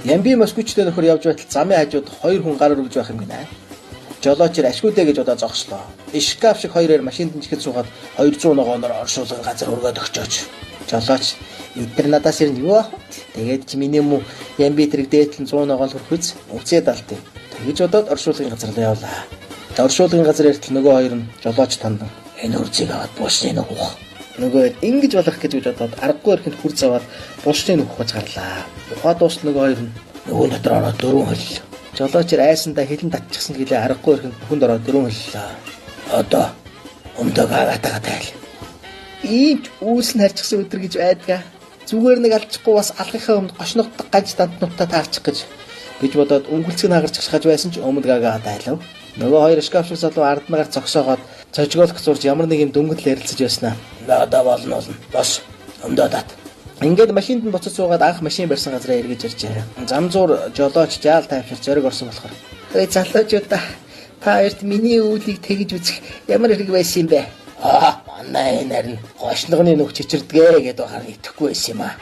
Ямби москвичтэй нөхөр явж байтал замын хажууд хоёр хүн гар өргөж байх юм гинэ. Жолоочор ашгүйдэ гэж удаа зогслоо. Шкаф шиг хоёроор машинд жихэд суугаад 200 ногооноор оршуулгын газар өргөөд өгчөөч. Жолооч эдгээр надаас ирнэ юу аах вэ? Тэгээд чи миний муу Ямби тэрэг дээдлэн 100 ногоон хөрөх үз үцээд алт. Тэгж бодоод оршуулгын газар руу явлаа. Оршуулгын газар иртэл нөгөө хоёр нь жолооч тандан энэ хөрцийг аваад буушны нөх. Нөгөө ингэж болох гэж бодоод аргагүй эрхэнд хурц аваад булшны нөх ухаж гарлаа. Ухаа дуусал нөгөө хоёр нь нөгөө дотор ороод дөрвөн хөллөө. Жолоочор айсандаа хилэн татчихсан гэлээ аргагүй эрхэнд бүхэнд ороод дөрвөн хөллөө. Одоо өмдөө гагатага тайл. Ийм ч үүс нь харчихсан өдр гэж байдгаа. Зүгээр нэг алчихгүй бас алхахаа өмнө гошногдох ганц дантнуудтай таарчих гэж бодоод өнгөлцөг нь хагарч хашгаж байсан ч өмд гагаа тайлав. Нөгөө хоёр шкаф шиг залуу ард нь гар зогсоогоод цожголох зурж ямар нэг юм дөнгөдөл ярилцаж байснаа. Одоо болно болно. Бос. Өмдөө дат. Ингээд машинд нь буцаж суугаад анх машин барьсан газараа эргэж иржээ. Зам зуур жолооч жаал тайвшир зориг орсон болохоор. Эй залуучуудаа, та хоёрт миний үүлийг тэгж үзэх ямар хэрэг байсан юм бэ? Аа, манай энэ харин гошногны нүх чичирдгээ гэдээ бахаар итгэхгүй байсан юм аа.